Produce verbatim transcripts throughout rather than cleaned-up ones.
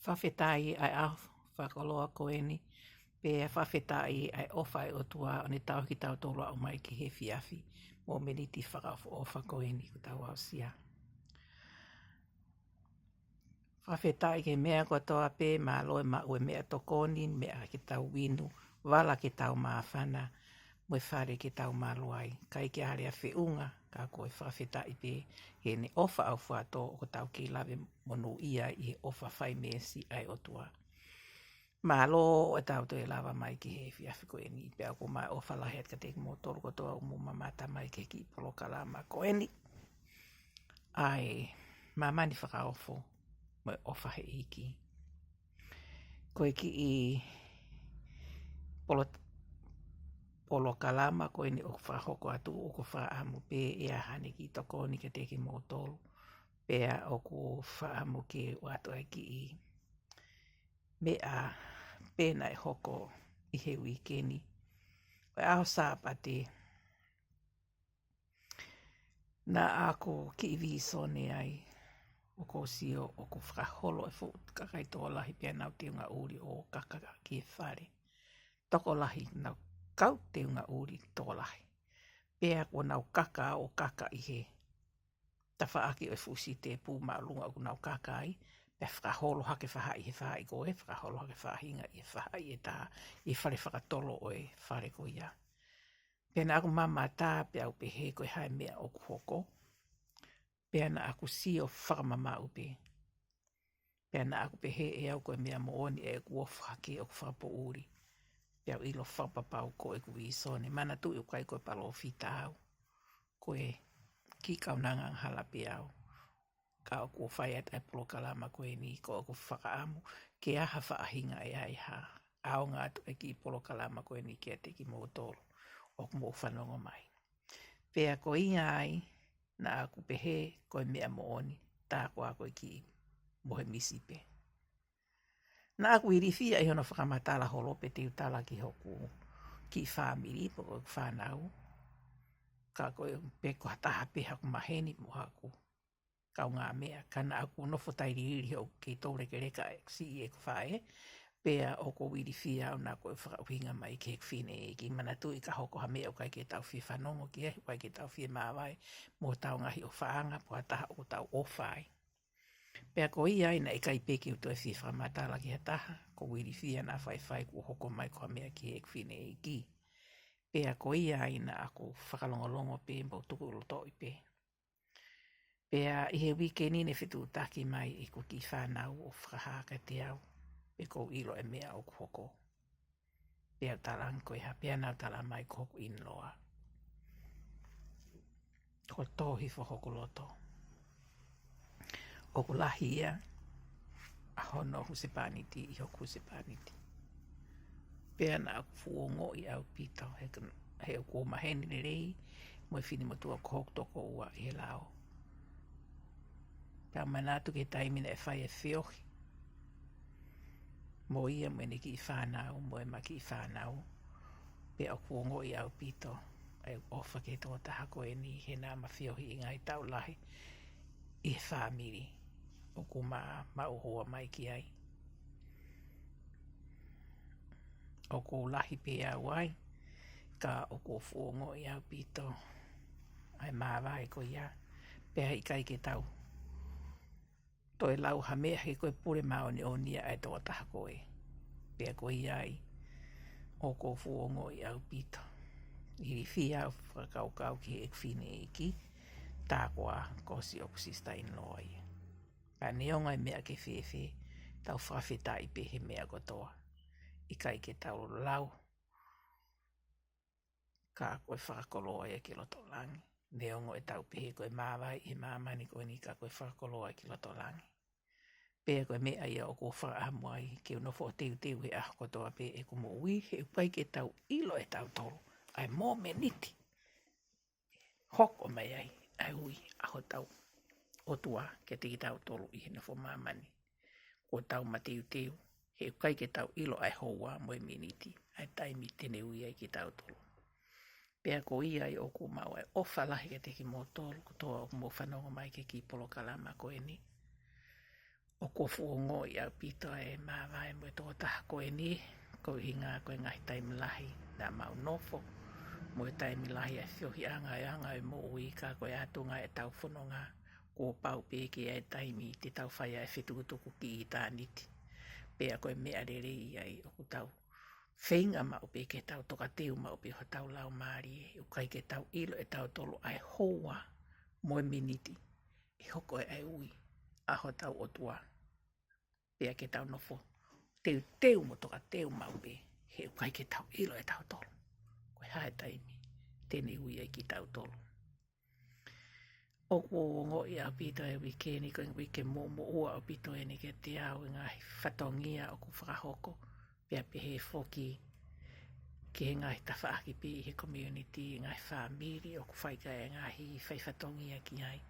Fakafetaʻi ʻa e ʻaho fakakoloa ko eni, pea fakafetaʻi ʻa e ʻofa ʻa e ʻOtua ʻo ne tauhi kitautolu ʻo aʻu mai ki he efiafi momeniti fakaʻofoʻofa ko eni kuo tau aʻusia. Fakafetaʻi ki he meʻa kotoa pē, mālō e maʻu e meʻatokoni, meʻa ke tau inu, vala ke tau māfana, mo e fale ke tau malu ai. ʻIkai ke ʻi ai ha feʻunga, ka ko e fakafetaʻi pē, heʻene ʻofa ʻaufuatō ʻoku tau kei lave monūʻia ʻi he ʻofa fai meesi ʻa e ʻOtua. Mālō ʻetau toe lava mai ki he efiafi ko eni, pea ʻoku ou ʻofa lahi atu kiate kimoutolu kotoa ʻoku mou mamata mai ki he kiʻi polokalama ko eni. ʻA e māmani fakaofo mo e ʻofa he ʻEiki. Ko e kiʻi polo-, polokalama ko eni ʻoku fakahoko atu ʻoku ou fakaʻamu pē ʻe ʻi ai haʻane kiʻi tokoni kiate kimoutolu. Pea ʻoku ou fakaʻamu ke ʻoatu ʻa e kiʻi meʻa pē naʻe hoko ʻi he uike ni. Ko e ʻaho Sāpate, naʻa ku kiʻi vīsone ai, ʻoku ou sio ʻoku fakaholo e fuʻu kakai tokolahi pea nau teunga ʻuli ʻo kaka ki he fale. Tokolahi nau kau teunga ʻuli tokolahi. Pea kuo nau kaka ʻo kaka ʻi he tafaʻaki ʻo e fuʻu sitepu māʻolunga ʻoku nau kaka ai, pea fakaholo hake faʻahi he faʻahi ko ē, fakaholo hake faʻahinga ʻi he faʻahi ʻe taha, ʻi he fale fakatolo ʻo e fale ko ia. Pea naʻa ku mamata pea u pehē ko e hā e meʻa ʻoku hoko. Pea naʻa ku sio fakamamaʻu pē. Pea naʻa ku pehē ʻe au ko e meʻa moʻoni ʻeku ʻofa hake ʻoku fakapoʻuli. Pea u ʻilo fakapapau ko ʻeku vīsone. Manatuʻi ʻoku ʻikai ko e palōfita au. Ko e kiʻi kaunanga angahala pē au. Ka ʻoku ou fai atu ʻa e polokalama ko eni ko ʻeku fakaʻamu ke ʻi ai ha faʻahinga ʻe ʻi ai ha ʻaonga atu ʻa e kiʻi polokalama ko eni kiate kimoutolu ʻoku mou fanongo mai. Pea ko ia ai, naʻa ku pehē ko e meʻa moʻoni, tā koā ko e kiʻi mohe misi pē. Naʻa ku ilifia ʻi hono fakamatala holo pē te u tala ki hoku kiʻi fāmili, pe ko ʻeku fānau. Ka ko e pē ko ha taha pē haku maheni mo haku kaungāmeʻa, ka naʻa ku nofo tailiili he ʻoku kei toulekeleka ʻeku siʻi ʻeku faʻē, pea ʻoku ou ilifia au naʻa ko e fakaʻuhinga mai ki heʻeku fineʻeiki. Manatuʻi ka hoko ha meʻa ʻoku ʻikai ke tau fie fanongo ki ai, ʻoku ʻikai ke tau fie māvae, mo tau ngaahi ʻofaʻanga, pe ko ha taha ʻoku tau ʻofa ai. Pea ko ia ai naʻe ʻikai pē ke u toe fie fakamatala ki ha taha, ʻoku ou ilifia naʻa faifai kuo hoko mai ko ha meʻa ki heʻeku fineʻeiki. Pea ko ia ai naʻa ku fakalongolongo pē mo tuku lotoʻi pē. Pea ʻi he uike ni ne fetuʻutaki mai ʻeku kiʻi fānau ʻo fakahā kiate au, pe ʻoku ou ʻilo e meʻa ʻoku hoko. Pea u talaange ko e hā, pea nau tala mai ko hoku ʻiniloa. Ko e tō hifo hoku loto. ʻOku lahi ia ʻa hono husepāniti ʻi hoku husepāniti. Pea naʻa ku fuʻu ongoʻi ʻaupito, he, he ʻoku ou maheni lelei mo e finemotuʻa ko hoku tokoua ʻi he lao. Pea manatu ki he taimi naʻe fai e feohi mo ia mo ʻene kiʻi fānau, mo ʻema kiʻi fānau. Pea ʻoku ou ongoʻi ʻaupito ʻa e ʻofa ki he tokotaha ko eni he naʻa ma feohi ʻi he ngaahi taʻu lahi ʻi he fāmili ʻoku ma maʻu hoa mai ki ai. ʻOku ou lahi pē au ai, ka ʻoku ou fuʻu ongoʻi ʻaupito ʻa e māvae ko ia, pea ʻikai ke tau toe lau ha meʻa he ko e pule māʻoniʻoni ia ʻa e tokotaha ko ē. Pea ko ia ai, ʻoku ou fuʻu ongoʻi ʻaupito. Ilifia au fakakaukau ki heʻeku fineʻeiki, tā koā ko siʻoku sister-in-law ia. Ka neongo e meʻa ke fēfē, tau fakafetaʻi pē he meʻa kotoa. ʻIkai ke tau lau, ka ko e fakakoloa ia ki loto langi. Neongo ʻetau pehē ko e māvae ʻi he māmani ko eni ka ko e fakakoloa ki loto langi. Pea ko e meʻa ia ʻoku ou fakaʻamu ai ke u nofo ʻo teuteu he ʻaho kotoa pē ʻeku moʻui, he ʻoku ʻikai ke tau ʻilo ʻe tautolu ʻa e momeniti hoko mai ai ʻa e ui ʻa hotau ʻOtua kiate kitautolu ʻi he nofo māmani. Kuo tau mateuteu, he ʻoku ʻikai ke tau ʻilo ʻa e houa mo e miniti, ʻa e taimi te ne ui ai kitautolu. Pea ko ia ai ʻoku ou maʻu ʻa e ʻofa lahi kiate kimoutolu kotoa ʻoku mou fanongo mai ki he kiʻi polokalama ko eni. ʻOku ou fuʻu ongoʻi ʻaupito ʻa e māvae mo e tokotaha ko eni, koeʻuhinga ko e ngaahi taimi lahi naʻa mau nofo, mo e taimi lahi ʻa e feohiʻanga ʻa e anga ʻo e moʻui, ka ko e ʻatunga ʻetau fononga, kuo pau pē ke ʻi ai e taimi te tau fai ai e fetukutuku ki ʻitāniti. Pea ko e meʻa lelei ia ʻoku tau feinga maʻu pē ke tau tokateu maʻu pē hotau laumālie, ʻoku ʻikai ke tau ʻilo ʻe tautolu ʻa e houa mo e miniti ʻe hoko ai ʻa e ui ʻa hotau ʻOtua. Pea ke tau nofo teuteu mo tokateu maʻu pē, he ʻoku ʻikai ke tau ʻilo ʻe tautolu ko e hā e taimi te ne ui ai kitautolu. ʻOku ou ongoʻi ʻaupito e uike ni ko e uike moʻumoʻua ʻaupito eni kiate au, e ngaahi fatongia ʻoku fakahoko, pea pehē foki ki he ngaahi tafaʻaki pē ʻi he community, e ngaahi fāmili ʻoku fai ki ai e ngaahi faifatongia ki ai.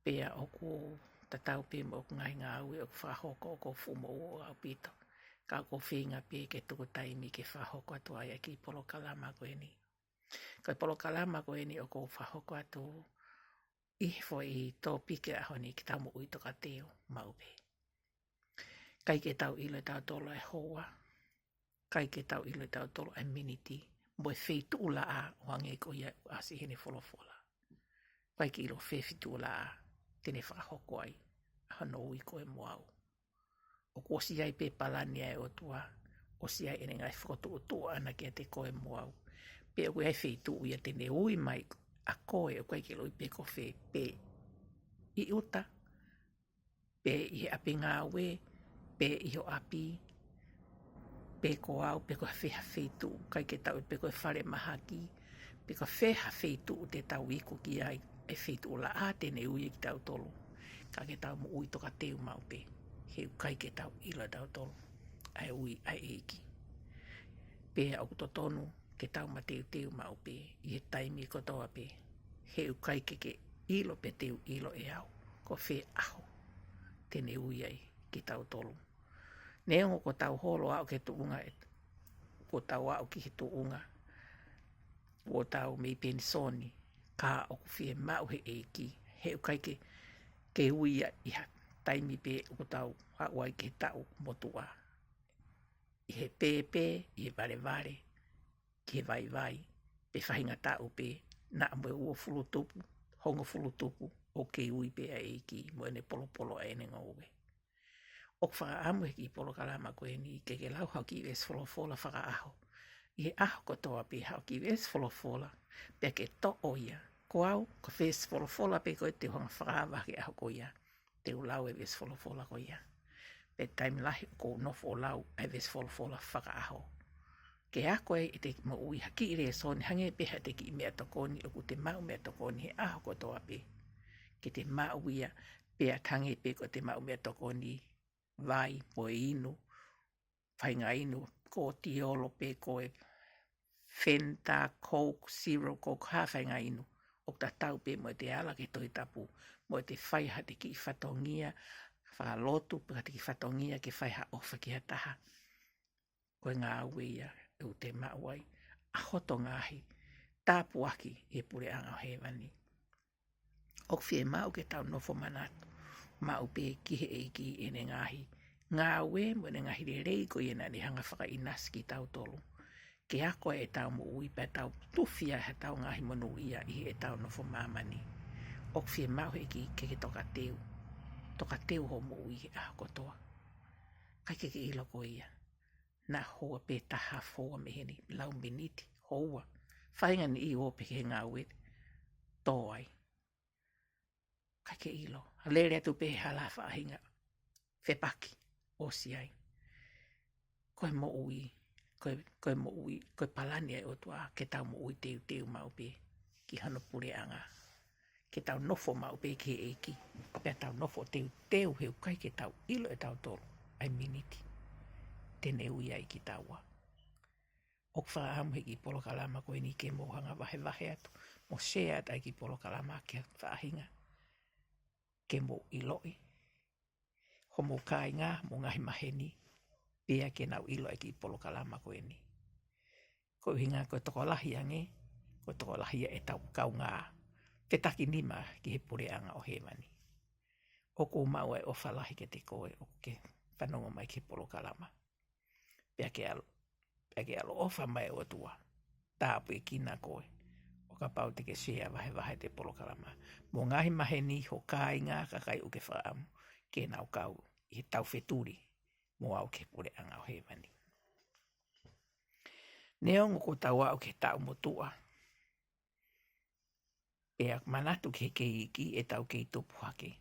Pea ʻoku tatau pē mo ʻeku ngaahi ngāue ʻoku fakahoko, ʻoku ou fuʻu moʻua ʻaupito. Ka ʻoku ou feinga pē ke tuku taimi ke fakahoko atu ai ʻa e kiʻi polokalama ko eni. Ko e polokalama ko eni ʻoku ou fakahoko atu ʻi he foʻi tōpiki ʻo e ʻaho ni, ke tau moʻui tokateu maʻu pē. ʻIkai ke tau ʻilo ʻe tautolu ʻa e houa, ʻikai ke tau ʻilo ʻe tautolu ʻa e miniti mo e feituʻu laʻā, ʻo hangē ko ia ʻoku ʻasi heʻene folofola. ʻIkai ke ʻilo fē feituʻu laʻā te ne fakahoko ai ʻa hono ui koe mo au. ʻOku ʻosi ʻi ai pē palani ʻa e ʻOtua, ʻosi ʻi ai ʻene ngaahi fokotuʻutuʻu ʻaʻana kiate koe mo au. Pea ʻoku ʻi ai e feituʻu ia te ne ui mai ʻa koe, ʻoku ʻikai ke ʻilo pe ko fē, pe ʻi ʻuta, pe ʻi he ʻapi ngāue, pe ʻi ho ʻapi, pe ko au, pe ko fē ha feituʻu, ʻikai ke tau, pe ko e fale mahaki, pe ko fē ha feituʻu te tau iku ki ai, e feituʻu laʻā te ne ui ai kitautolu. Ka ke tau moʻui tokateu maʻu pē, he ʻoku ʻikai ke tau ʻilo ʻe tautolu ʻa e ui ʻa e ʻEiki. Pea ʻoku totonu ke tau mateuteu maʻu pē ʻi he taimi kotoa pē, he ʻoku ʻikai ke ke ʻilo pe te u ʻilo ʻe au ko fē ʻaho te ne ui ai kitautolu. Neongo kuo tau holo ʻo aʻu ki he tuʻunga ē, kuo tau aʻu ki he tuʻunga kuo tau mei penisoni, ka ʻoku fiemaʻu he ʻEiki, he ʻoku ʻikai ke, ke ui ia ʻi ha taimi pē ʻoku tau aʻu ai ki he taʻu motuʻa. ʻI he pēpē, ʻi he valevale, ki he vaivai, pe faʻahinga taʻu pē, naʻa mo e uofulu tupu, hongofulu tupu, ʻoku kei ui pē ʻa e ʻEiki mo ʻene polopolo ʻa ʻene ngoue. ʻOku fakaʻamu he kiʻi polokalama ko eni ke ke lau haʻo kiʻi veesi folofola fakaʻaho. ʻI he ʻaho kotoa pē haʻo kiʻi veesi folofola, pea ke toʻo ia. Ko au, ko e veesi folofola pē ko ē te u hanga ʻo fakaava ki he ʻaho ko ia, te u lau e veesi folofola ko ia. Pea taimi lahi ʻoku ou nofo ʻo lau ʻa e veesi folofola fakaʻaho, ke ako ai ʻete moʻui ha kiʻi lēsoni, hangē pē ha ʻete kiʻi meʻatokoni, ʻoku te maʻu meʻatokoni he ʻaho kotoa pē. Ke te maʻu ia, pea hangē pē ko ʻete maʻu meʻatokoni, vai, pe ko e inu, faʻahinga inu, ko e tīolo pe ko e Fanta, Coke Zero, ko ha faʻahinga inu, ʻoku tatau pē mo ʻete ala ki he Tohi Tapu, mo ʻete fai ha ʻete kiʻi fatongia fakalotu, pe ha ʻete kiʻi fatongia ke fai ha ʻofa ki ha taha. Ko e ngāue ia ʻoku te maʻu ai ʻa hoto ngaahi tāpuaki ʻi he puleʻanga ʻo hēvani. ʻOku fiemaʻu ke tau nofo manatu maʻu pē ki he ʻEiki, ʻene ngaahi ngāue mo ʻene ngaahi lelei ko ia naʻa ne hanga ʻo fakaʻinasi kitautolu, ke ako ai ʻetau moʻui pea tau tufi ai haʻatau ngaahi monūʻia ʻi heʻetau nofo māmani. ʻOku fiemaʻu he ʻEiki ke ke tokateu, tokateu hoʻo moʻui he ʻaho kotoa. ʻIkai ke ke ʻilo ko ia, naʻa houa pē taha foua mei heni, lau miniti, houa, faʻahinga niʻihi ʻo pē ki he ngāue, tō ai. ʻIkai ke ʻilo, a lele atu pē he hala, faʻahinga fepaki, ʻosi ai. Ko e moʻui, ko e, ko e moʻui, ko e palani ʻa e ʻOtua ke tau moʻui teuteu maʻu pē ki hono puleʻanga. Ke tau nofo maʻu pē ki he ʻEiki, pea tau nofo teuteu he ʻoku ʻikai ke tau ʻilo ʻe tautolu ʻa e miniti te ne ui ai kitaua. ʻOku fakaʻamu he kiʻi polokalama ko eni ke mou hanga ʻo vahevahe atu, mo share atu ʻa e kiʻi polokalama ki ha faʻahinga ke mou ʻiloʻi homou kāinga, mo e ngaahi maheni, pea ke nau ʻilo ʻa e kiʻi polokalama ko eni. Koeʻuhinga ko e tokolahi ange, ko e tokolahi ia ʻetau kaungā fetakinima ki he puleʻanga ʻo hēvani. ʻOku ou maʻu ʻa e ʻofa lahi kiate koe ʻoku ke fanongo mai ki he polokalama. Pea ke ʻalo, pea ke ʻaloʻofa mai ʻOtua, tāpuekina koe ʻo kapau te ke share vahevahe ʻete polokalama mo e ngaahi maheni, ho kāinga, kakai ʻoku ke fakaʻamu ke nau kau ʻi he taufetuli mo au ki he puleʻanga ʻo hēvani. Neongo kuo tau aʻu ki he taʻu motuʻa, pea manatu ki he kei iiki ʻetau kei tupu hake.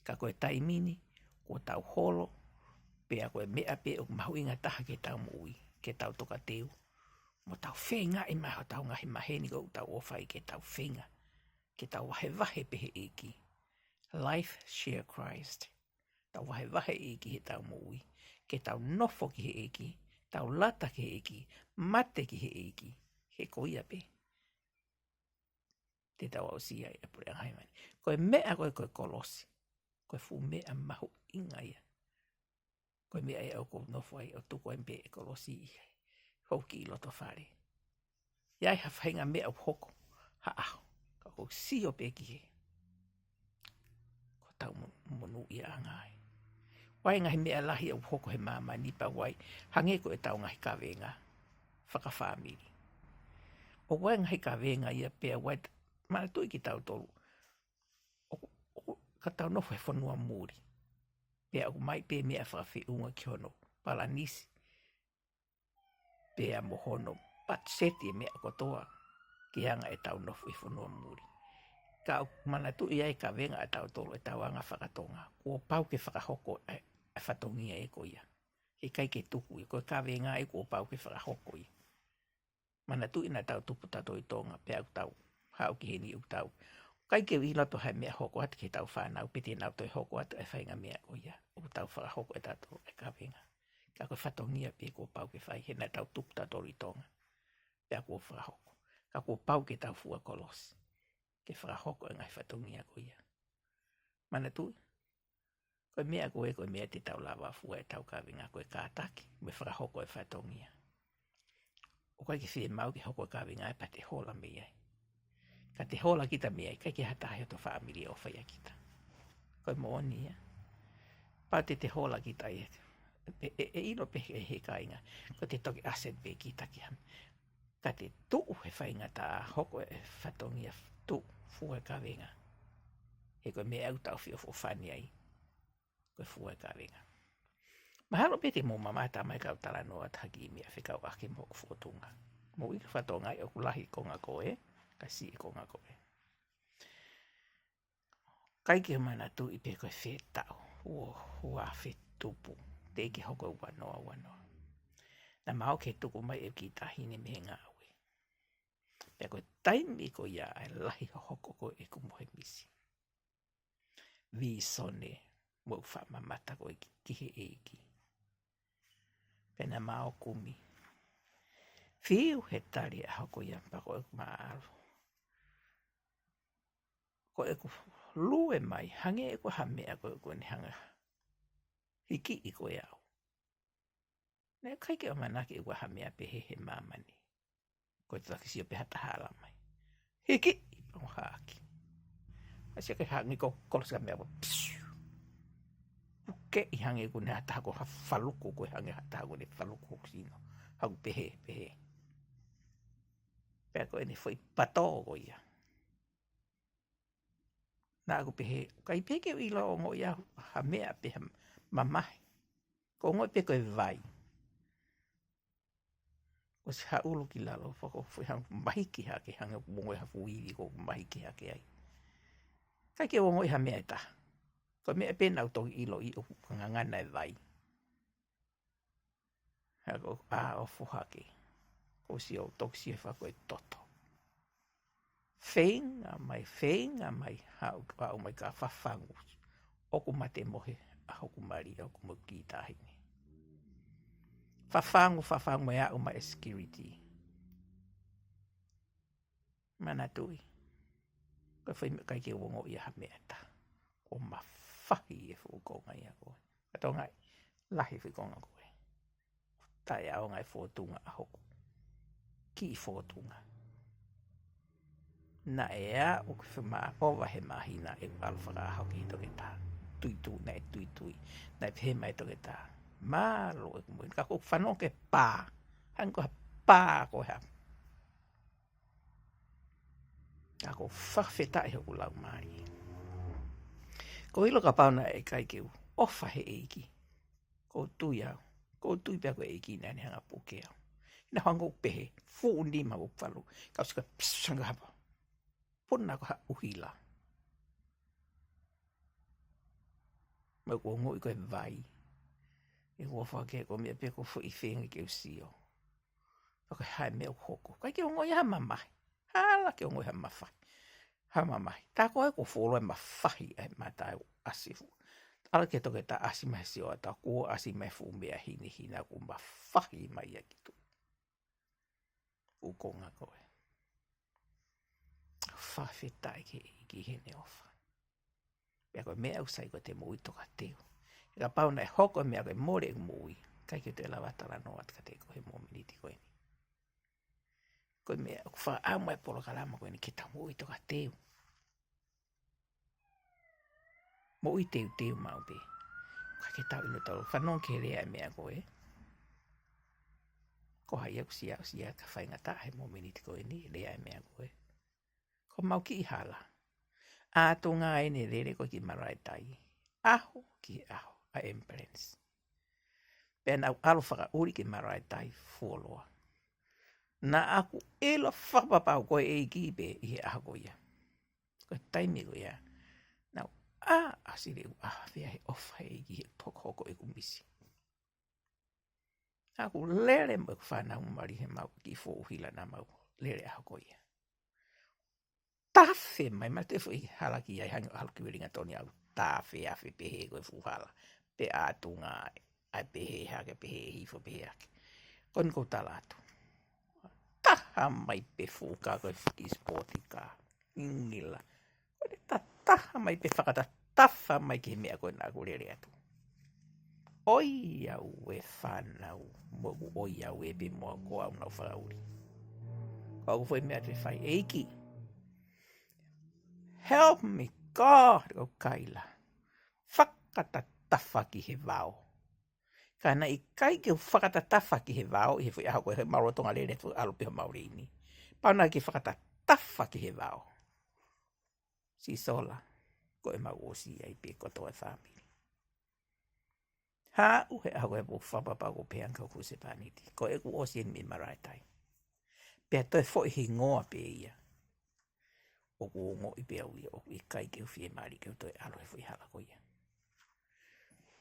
Ka ko e taimi ni, kuo tau holo, pea ko e meʻa pē ʻoku mahuʻinga taha ki heʻetau moʻui, ke tau tokateu mo tau feingaʻi mai hotau ngaahi maheni ko ē ʻoku tau ʻofa ai, ke tau feinga ke tau vahevahe pē he ʻEiki. Life share Christ. Tau vahevahe ʻEiki heʻetau moʻui, ke tau nofo ki he ʻEiki, tau lata ki he ʻEiki, mate ki he ʻEiki. He ko ia pē te tau aʻusia ai ʻa e puleʻanga hēvani. Ko e meʻa ko ē ko e kolosi, ko e fuʻu meʻa mahuʻinga ia. Ko e meʻa ia ʻoku ou nofo ai ʻo tuku ai pē e kolosi ʻi hoku kiʻi loto fale. ʻI ai ha faʻahinga meʻa ʻoku hoko ha ʻaho, ka ʻoku ou sio pē ki he, ko hotau mo-, monūʻiaʻanga ia. ʻOku ʻi ai e ngaahi meʻa lahi ʻoku hoko he māmani pea ʻoku ʻi ai, hangē ko ʻetau ngaahi kavenga fakafāmili. ʻOku ʻi ai e ngaahi kavenga ia pea ʻoku ʻi ai, manatuʻi kitautolu, ʻoku, ʻoku, ka tau nofo he fonua muli, pea ʻoku ʻomai pē meʻa fakafeʻunga ki hono palanisi pea mo hono patiseti e meʻa kotoa ke anga ʻetau nofo he fonua muli. Ka ʻoku manatuʻi ʻa e kavenga ʻatautolu, ʻetau anga fakatonga, kuo pau ke fakahoko e, e fatongia ē ko ia. He ʻikai ke tuku ia, ko e kavenga ē kuo pau ke fakahoko ia. Manatuʻi naʻa tau tupu tautolu ʻi Tonga, pea ʻoku tau haʻu ki heni ʻoku tau, ʻikai ke u ʻilo pe ko e hā e meʻa hoko atu ki heʻetau fānau, pe te nau toe hoko atu e faʻahinga meʻa ko ia ʻoku tau fakahoko ʻe tautolu e kavenga. Ka ko e fatongia pē kuo pau ke fai, he naʻa tau tupu tautolu ʻi Tonga pea kuo fakahoko. Ka kuo pau ke tau fua kolosi ke fakahoko e ngaahi fatongia ko ia. Manatuʻi, ko e meʻa ko ē, ko e meʻa te tau lava fua ʻetau kavenga, ko e kātaki mo e fakahoko e fatongia. ʻOku ʻikai ke fiemaʻu ke hoko e kavenga ē pea te hola mei ai. Ka te hola kita mei ai, ʻikai ke ha taha ʻi hoto fāmili ʻe ʻofa ʻia kita. Ko e moʻoni ia. Pea te te hola kita ē, ʻe, ʻe, ʻe ʻilo pē ʻe he kāinga ko ʻete toki ʻasi pē kita ki ha meʻa. Ka te tuʻu he faingataʻa, hoko e fatongia, tuʻu, fua e kavenga. He ko e meʻa ʻoku tau feʻofoʻofani ai, ko e fua e kavenga. Mahalo pē te mou mamata mai kau talanoa atu ha kiʻi meʻa fekauʻaki mo hoku fōtunga. Mou ʻilo fakatonga ai ʻoku lahi e konga ko ē, ka siʻi e konga ko ē. ʻIkai ke manatuʻi pe ko e fē taʻu, ua, ua afe tupu, teʻeki hoko e ua noa ua noa. Naʻa mau kei tuku mai e kiʻi taʻahine mei he ngāue. Pea ko e taimi ko ia ʻa e lahi hohoko ko ē ʻeku mohe misi. Vīsone mo ʻeku faʻa mamata ko ē ki, ki he ʻEiki. Pea naʻa mau kumi. Fiu he tali ʻa e ʻaho ko ia pea ko ʻeku māʻalu. Ko ʻeku lue mai, hangē ʻoku ʻi ai ha meʻa ko ē ʻoku ne hanga ʻo hikiʻi ko ē au. Naʻe ʻikai ke u ʻamanaki ʻoku ʻi ai ha meʻa pehē he māmani. Ko e taki sio pē ha taha ʻalu mai. Hikiʻi, pea u hāki. ʻAsi ake hangē ko e kolosi ha meʻa ko e psiu. ʻOku kei hangē ʻoku ne ha taha ko ha faluku, ko e hangē ha taha ʻoku ne faluku hoku sino. Haʻaku pehē, pehē. Pea ko ʻene foʻi patō ko ia. Naʻa ku pehē, ʻikai pē ke u ʻilo ongoʻi ʻe au ha meʻa pe ha mamahi. Ko e ongoʻi pē ko e vai. ʻOsi haʻulu ki lalo, fakafoʻi hangē ʻoku mahiki hake, hangē ʻoku ongoʻi ha fuʻu ivi ʻoku mahiki hake ai. ʻIkai ke u ongoʻi ha meʻa ʻe taha. Ko e meʻa pē naʻa ku toki ʻiloʻi ʻoku ngangana e vai. He ko e ʻā ʻo foha ke. Ko e sio, toki sio he fako e toto. Feinga mai, feinga mai, haʻu, haʻu mai ka fafangu. ʻOku mate mohe ʻa hoku mali, ʻoku mo e kiʻi taʻahine. Fafangu, fafangu mai, aʻu mai e security. Manatuʻi. Ko e foʻi meʻa ʻikai ke u ongoʻi ha meʻa ʻe taha. Ko e mafahi e fuʻu konga ia ko ē. Ka tonga ai, lahi e foʻi konga ko ē. Taʻeʻaonga e fōtunga ʻa hoku kiʻi fōtunga. Naʻe aʻu ki he fā ʻova he māhina ʻeku ʻalu fakaʻaho ki he toketā. tuitui, naʻe tuitui. Naʻe pehē mai toketā, mālō ʻeku moʻui. Ka ʻoku ou fanongo ki he pā. Hangē ko ha pā ko ha. Ka ʻoku ou fakafetaʻi hoku laumālie. ʻOku ou ʻilo kapau naʻe ʻikai ke u ʻofa he ʻEiki, ʻoku ou tui au, ʻoku ou tui pē ko e ʻEiki naʻa ne hanga ʻo puke au. Naʻa hanga ʻo pehē, fuʻu nima ʻo falu, kau sika pisanga hapa. Puna ko ha ʻuhila. Mo ʻeku ongoʻi ko e vai. ʻOku ou fakake ko e meʻa pē ko e foʻi feinga ke u sio. Fakahā e meʻa ʻoku hoko. ʻIkai ke ongoʻi ha mamahi. Hala ke ongoʻi ha mafahi. Ha mamahi. Tā ko ē ʻoku fuoloa e mafahi ʻa e mata ʻo ʻasi fuʻu. ʻAlu ki he toketā, ʻasi mai he sioʻata, kuo ʻasi mai fuʻu meʻa hinehina, kuo mafahi mai ia ki tuʻa. ʻOku ou ngako ē. Fakafetaʻi ki he ʻEiki heʻene ʻofa. Pea ko e meʻa ʻoku sai ko ʻete moʻui tokateu. He kapau naʻe hoko e meʻa ko e mole ʻeku moʻui, ʻikai ke u toe lava talanoa atu kiate koe he mōmeniti ko eni. Ko e meʻa ʻoku fakaʻamu e polokalama ko eni ke tau moʻui tokateu. Moʻui teuteu maʻu pē. Ka ke tau ʻilo tau fanongo ki he lea e meʻa ko ē. Ko hai ʻoku sia, sia ka faingataʻa he mōmeniti ko eni, lea e meʻa ko ē. Ko mau kiʻi hala. ʻAtunga ʻene lele ko ē ki Maraetai. ʻAho ki he ʻaho, ʻa e ambulance. Pea naʻa ku ʻalu fakaʻuli ki Maraetai fuoloa. Naʻa ku ʻilo fakapapau ko e ʻEiki pē ʻi he ʻaho ko ia. Ko e taimi ko ia. Naʻa ku ʻā, ʻasi leva ʻa e ʻofa he ʻEiki he hokohoko ʻeku misi. Naʻa ku lele mo ʻeku fānau mali he mau kiʻi foʻi ʻuhila naʻa mau lele ʻaho ko ia. Tafe mai, ma te foʻi hala ki ai hangē ʻalu ki Uelingatoni au. Tafe afe pehē ko e fuʻu hala. Pea ʻatunga ai pehē hake, pehē hifo, pehē hake. Ko eni ʻoku ou tala atu. Taha mai pē fuka ko e fiki sipoti ka. Ngila. Ko eni tataha mai pē fakatatafa mai ki he meʻa ko ē naʻa ku lele atu. ʻOiauē fānau, mo ʻoku ʻoiauē pē mo au ko au naʻa ku fakaʻuli. Ko au foʻi meʻa te fai ʻEiki. Help me, God, ʻoku ou kaila. Fakatatafa ki he vao. Ka naʻe ʻikai ke u fakatatafa ki he vao, ʻi he foʻi ʻaho ko ē he mau lolotonga lele atu ʻalu pē homau leini. Pau naʻa ke fakatatafa ki he vao. Siʻi sola, ko e mau ʻosi ai pē kotoa e fāmili. Haʻu he ʻaho ko ē ʻoku ou fakapapau ʻoku ou pehē ange ki hoku husepāniti. Ko ʻeku ʻosi eni mei Maraetai. Pea toe foʻi hingoa pē ia. ʻOku ou ongoʻi pē au ia, ʻoku ʻikai ke u fiemālie ke u toe ʻalu he foʻi hala ko ia.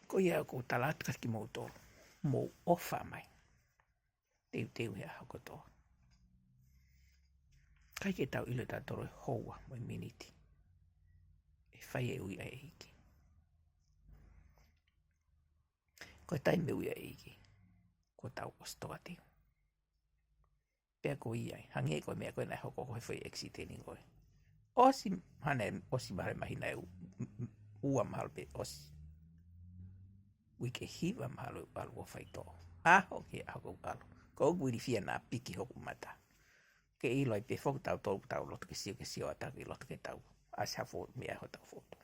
Ko ia ʻoku ou tala atu kiate kimoutolu. Mou ʻofa mai. Teuteu he ʻaho kotoa. ʻIkai ke tau ʻilo tautolu e houa mo e miniti. ʻE fai e ui ʻa e ʻEiki. Ko e taimi ui ʻa e ʻEiki. Ko ʻetau ʻosi tokateu. Pea ko ia ai, hangē ko e meʻa ko ē naʻe hoko ko e foʻi ʻekisiteni ko ē. ʻOsi, hane, ʻosi mahalo e māhina ʻe u-, m-, m-, ua mahalo pē ʻosi. Uike hiva mahalo ʻe u ʻalu ʻo faitoʻo. ʻAho ki he ʻaho ʻoku ou ʻalu. Ko ʻeku ilifia naʻa piki hoku mata. Ke ʻilo ai pē foki tautolu tau loto ke sio, ke sio atu ki loto ke tau. ʻAsi ha foʻi meʻa hotau fotu.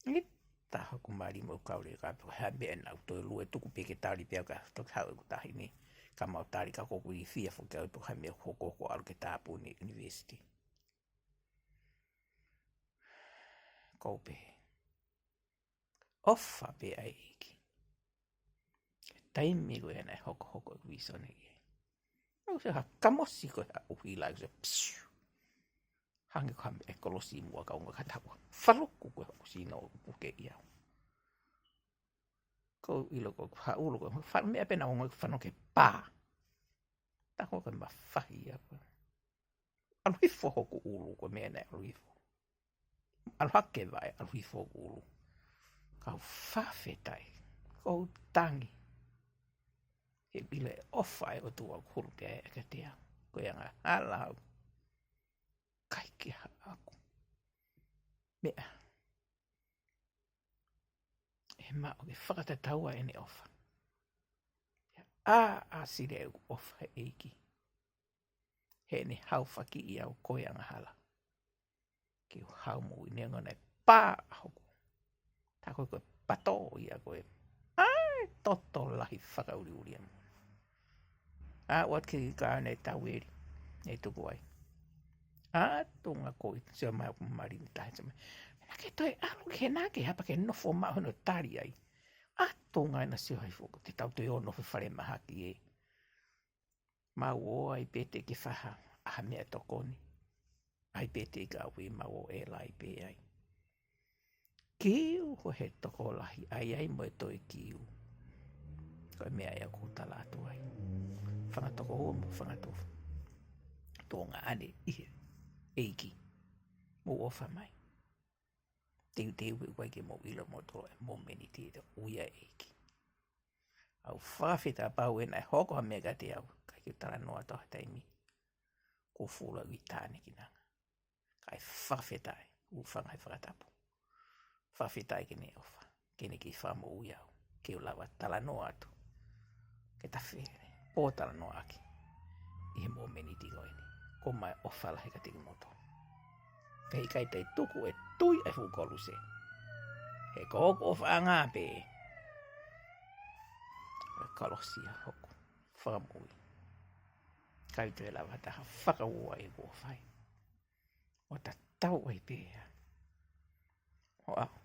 ʻI taha ku mali mo kaule ka pe ha meʻa naʻa ku toe lue tuku pē ke tali pē au ka toki haʻu ʻeku taʻahine. Ka mau tali ka ko ʻeku ilifia foki au pe ko ha meʻa hoko ko ʻalu ke tāpuni university. Ko u pehē. ʻOfa pē ʻa e ʻEiki. Taimi ko ē naʻe hokohoko e visone ia. Au se ha kamosi ko ha ʻuhila, au se psiu. Hangē ko ha meʻa ʻe kolosi muʻa ka unga ka taua. Faluku ko e hoku sino ʻoku puke ia. Ko u ʻilo ko ha ʻulu ko ha meʻa pē naʻa ku ongoʻi fanongo ki he pā. Tā ko e mafahi ia ko ē. ʻAlu hifo hoku ʻulu ko e meʻa naʻe ʻalu hifo. ʻAlu hake vaʻe, ʻalu hifo hoku ʻulu. Kau fakafetaʻi, kou tangi. He ʻilo e ʻofa ʻa e ʻOtua ʻoku hulu pē ia kiate au. Ko e angahala au. ʻIkai ke haʻaku meʻa. ʻE maʻu ke fakatataua ʻene ʻofa. ʻA, ʻa sile ʻeku ʻofa he ʻEiki. Heʻene haufakiʻi au ko e angahala. Ke u hau moʻui neongo naʻe pā hoku Pea ko e, ko e pato ia ko ē. ʻAi, toto lahi fakaʻuliʻuli ʻa mo. ʻA, ʻoatu ki he kaone taueli. ʻE tuku ai. ʻA, Tonga ko ē, sio mai ʻoku mali ni tahi sio mai. Naʻa ke toe ʻalu ki hena ke hapa ke nofo maʻu hono tali ai. ʻA, Tonga ena sio hai foki, te tau toe ō nofo he falemahaki ē. Mau ō ai pē te ke faha, ʻa ha meʻatokoni. ʻAi pē te ka ui mau ō ʻe lai pē ai. Kiu ko he tokolahi, ʻai ai mo e toe kiu. Ko e meʻa ia ʻoku ou tala atu ai. Fanga tokoua mo fanga tofu. Tonga ʻane ʻi he ʻEiki. Mou ʻofa mai. Teuteu he ʻoku ʻikai ke mou ʻilo moutolu e momeniti ʻe ui ʻa e ʻEiki. ʻOku ou fakafetaʻi pau ena ʻe hoko ha meʻa kiate au. ʻIkai ke u talanoa atu ha taimi. Ko fula ui tāne ki nanga. Kae fakafetaʻi, u fanga he fakatapu. Fakafetaʻi ke ne ʻofa, ke ne kei fakamoʻui au, ke u lava talanoa atu. Ke ta fele, pōtalanoaʻaki. ʻI he momeniti ko eni, ko e ʻofa lahi kiate kimoutolu. Pea ʻikai te u tuku e tui ʻa e fuʻu koluse. He ko hoku ʻofaʻanga pē. ʻE kalosia hoku fakamoʻui. ʻIkai toe lava ha taha fakaua ʻeku ʻofa ai. ʻO tatau ai pē ia. ʻO aʻu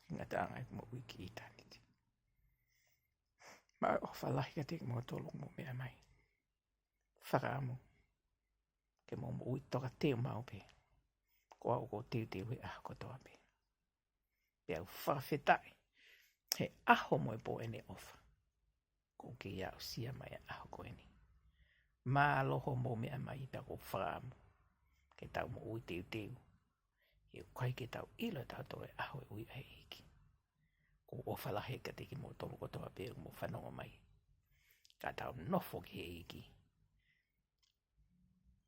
ki he ngataʻanga ʻeku moʻui ki ʻitāniti. Mau ʻofa lahi kiate kimoutolu mou meʻa mai. Fakaʻamu ke mou moʻui tokateu maʻu pē. Ko au ʻoku ou teuteu he ʻaho kotoa pē. Pea u fakafetaʻi he ʻaho mo e pō ʻene ʻofa. ʻOku kei aʻusia mai ʻa e ʻaho ko eni. Mālō hoʻomou meʻa mai pea ʻoku ou fakaʻamu ke tau moʻui teuteu. He ʻoku ʻikai ke tau ʻilo ʻe tautolu e ʻaho ʻe ui ai ʻa e ʻEiki. ʻOku ou ʻofa lahi kiate kimoutolu kotoa pē ʻoku mou fanongo mai. Ka tau nofo ki he ʻEiki.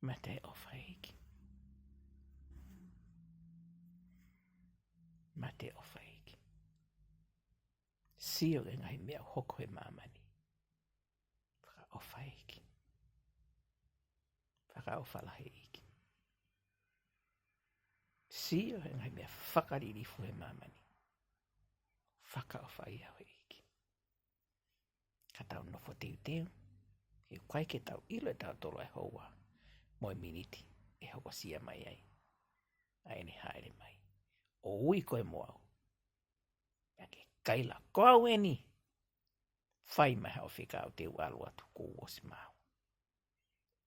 Mate ʻofa ʻEiki. Mate ʻofa ʻEiki. Sio ki he ngaahi meʻa ʻoku hoko he māmani. Fakaʻofa ʻEiki. Fakaʻofa lahi ʻEiki. Sio ki he ngaahi meʻa fakalilifu he māmani. Fakaʻofa ia ʻEiki. Ka tau nofo teuteu, he ʻoku ʻikai ke tau ʻilo ʻe tautolu e houa mo e miniti ʻe hokosia mai ai ʻa ʻene hāʻele mai. ʻO ui koe mo au. Pea ke kaila ko au eni. Fai mai haʻo fekau te u ʻalu atu kuo u ʻosi maau.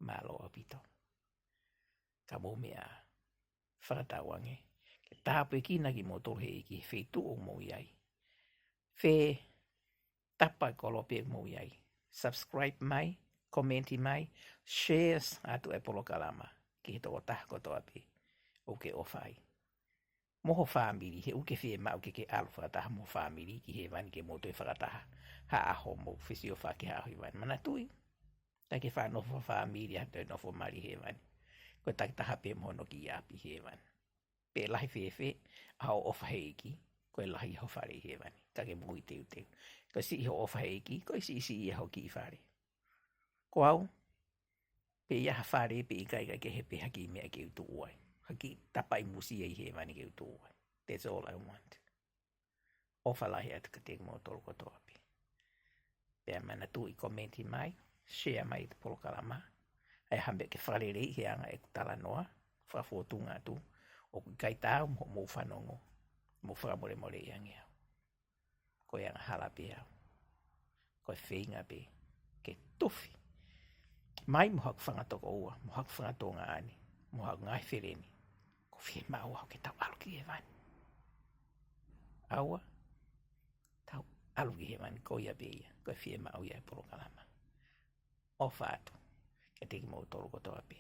Mālō ʻaupito. Ka mou meʻa fakatauange ke tāpuekina kimoutolu he ʻEiki he feituʻu ʻoku mou ʻi ai. Fē tapa kolope ʻoku mou ʻi ai. Subscribe mai, komenti mai, shares atu e polokalama ki he tokotaha kotoa pē ʻoku ke ʻofa ai. Mo ho fāmili, he ʻoku ke fiemaʻu ke ke ʻalu fakataha mo ho fāmili ki hēvani ke mou toe fakataha ha ʻaho mou fesioʻaki ha ʻaho ʻi hēvani. Manatuʻi, ʻikai ke faʻa nofo fāmili ʻa e toe nofo mali hēvani. Ko e takitaha pē mo hono kiʻi ʻapi hēvani. Pe lahi fēfē ʻa hoʻo ʻofa he ʻEiki, ko e lahi ho fale ʻi hēvani. Ka ke moʻui teuteu. Ko e siʻi hoʻo ʻofa he ʻEiki, ko e siʻisiʻi ia ho kiʻi fale. Ko au, pe ʻi ai ha fale pe ʻikai, ʻikai ke ʻi ai pē ha kiʻi meʻa ke u tuʻu ai. Ha kiʻi tapa ʻi musie ʻi hēvani ke u tuʻu ai. That's all I want. ʻOfa lahi atu kiate kimoutolu kotoa pē. Pea manatuʻi komenti mai, share mai e polokalama. ʻAi ha meʻa ke fakaleleiʻi he anga ʻeku talanoa, fakafōtunga atu, ʻoku ʻikai taau mo hoʻomou fanongo, mou fakamolemoleʻi ange au. Ko e angahala pē au. Ko e feinga pē ke tufi mai mo haku fanga tokoua, mo haku fanga tuongaʻane, mo haku ngaahi feleni. ʻOku fiemaʻu au ke tau ʻalu ki hēvani. ʻAua, tau ʻalu ki hēvani, ko ia pē ia, ko e fiemaʻu ia e polokalama. ʻOfa atu kiate kimoutolu kotoa pē.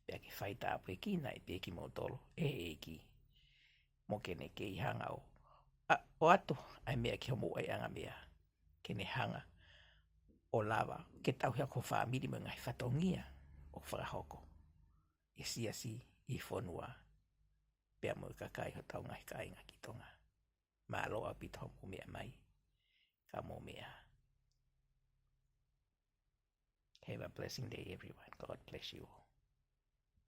Pea ke fai tāpuekina ai pē kimoutolu ʻe he ʻEiki. Mo ke ne kei hanga ʻo, ʻa, ʻoatu ʻa e meʻa ki homou ʻaiʻanga meʻa. Ke ne hanga ʻo lava ke tauhi ʻaki ho fāmili mo e ngaahi fatongia ʻoku fakahoko ʻi he siasi, ʻi he fonua, pea mo e kakai hotau ngaahi kāinga ki Tonga. Mālō ʻaupito hoʻomou meʻa mai. Ka mou meʻa. Have a blessing day, everyone. God bless you all.